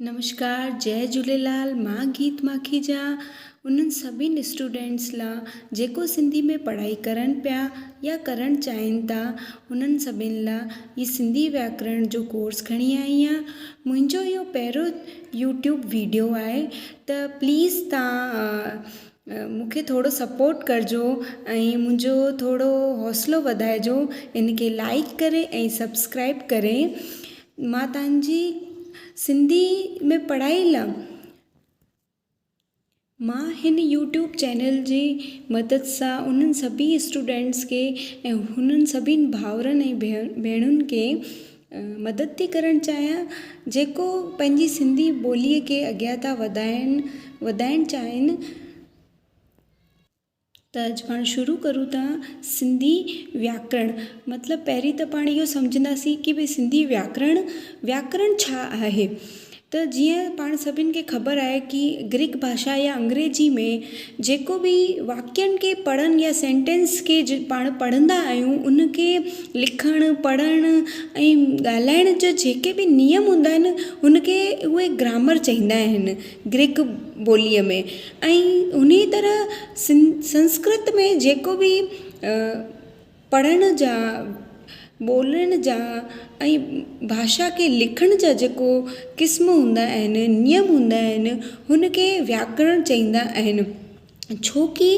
نمشڪار جئي جهوليلال مان گيت ماکيجا انهن سڀني اسٽوڊنٽس لا جيڪو سنڌي ۾ پڙهائي ڪرن پيا يا ڪرڻ چاهين ٿا انهن سڀني لا هي سنڌي وياڪرڻ جو ڪورس کڻي آئي آهيان منهنجو اهو پهريون يوٽيوب وڊيو آهي ته پليز توهان مون کي ٿورو سپورٽ ڪرجو ۽ منهنجو ٿورو حوصلو وڌائجو ان کي لائيڪ ڪري ۽ سبسڪرائيب ڪري مان توهان جي سنڌي ۾ پڙهائي لا مان هن يوٽيوب چينل جي مدد سان انهن سڀئي اسٽوڊنٽس کي ۽ هنن سڀني ڀائرن ۽ ڀيڻن کي مدد ٿي ڪرڻ چاهيان جيڪو پنهنجي سنڌي ٻوليء کي اڳيان ٿا وڌائين وڌائڻ چاهين. ته اڄ پاڻ شروع ڪرون ٿا سنڌي وياڪرڻ مطلب پهرين ته پاڻ اهو سمجهنداسين ڪه ڀئي سنڌي وياڪرڻ وياڪرڻ ڇا آهي ته جيئن پاڻ سڀني کي خبر آهي ڪه گريڪ ڀاشا يا انگريزي ۾ جيڪو به واڪين کي پڙهن يا سينٽينس کي پاڻ پڙهندا آهيون ان کي لکڻ پڙهڻ ۽ ڳالهائڻ جا جيڪي به نيم هوندا آهن ان کي اهي گرامر چوندا آهن گريڪ ٻوليء ۾ ۽ انهيء طرح سنسڪرت ۾ جيڪو به پڙهڻ جا ٻولڻ جا ۽ ڀاشا کي لکڻ جا جيڪو قسم هوندا آهن نيم هوندا آهن هن کي وياڪرڻ چوندا آهن ڇو ڪه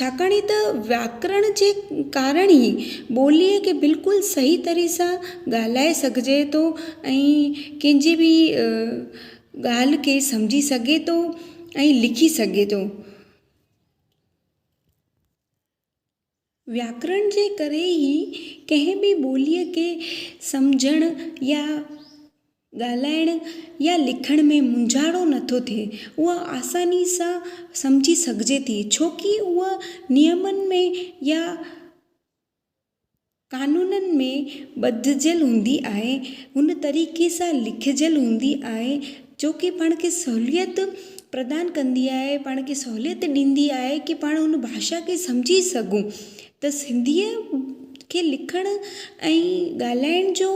ڇاڪاڻ ته وياڪرڻ جي ڪارڻ ئي ٻوليء کي بلڪل صحيح طرح سان ڳالهائي سگهجي ٿو ۽ ڪنهن جي به ڳالهه کي سمجهي سگهي ٿو ۽ لکي سگهي ٿو. وياڪرڻ جي ڪري ئي ڪنهن به ٻوليء کي سمجهڻ يا ڳالهائڻ يا لکڻ ۾ مونجهارو نٿو ٿئي. اها آساني سان سمجهي سگهجي ٿي ڇو ڪي اها نيمن ۾ يا قانونن ۾ ٻڌجيل هوندي آهي، هن طريقي سان لکجيل هوندي آهي جو ڪي پاڻ کي سهوليت پردان ڪندي آهي، پاڻ کي سهوليت ڏيندي آهي ڪي پاڻ هن ڀاشا کي سمجهي سگهون ته سنڌيء کي لکڻ ۽ ڳالهائڻ جو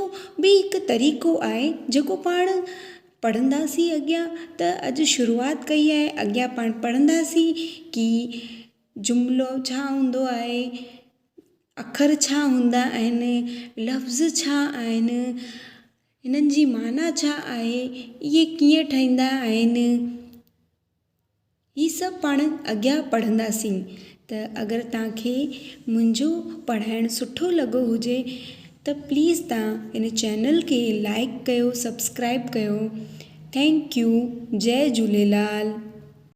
به هڪ طريقو آهي جيڪو پاڻ پڙهنداسين اڳيان ته اڄ شروعات ڪئي آهي اڳيان پاڻ پڙهنداسين ڪي جملو ڇا هوندو آهي. اکر ڇا هوندا آهن، لفظ ڇا آهن، هنن جي معنيٰ ڇا آهي، اهي ڪيئن ٺهندا آهن، هي سڀ پاڻ اڳيان پڙهنداسين ته اگر توهان کي منهنجو پڙهائڻ سٺو لڳو هجي ته پليز توهان هن چينل کي لائيڪ ڪيو سبسڪرائيب ڪيو thank you Jai Jhulelal.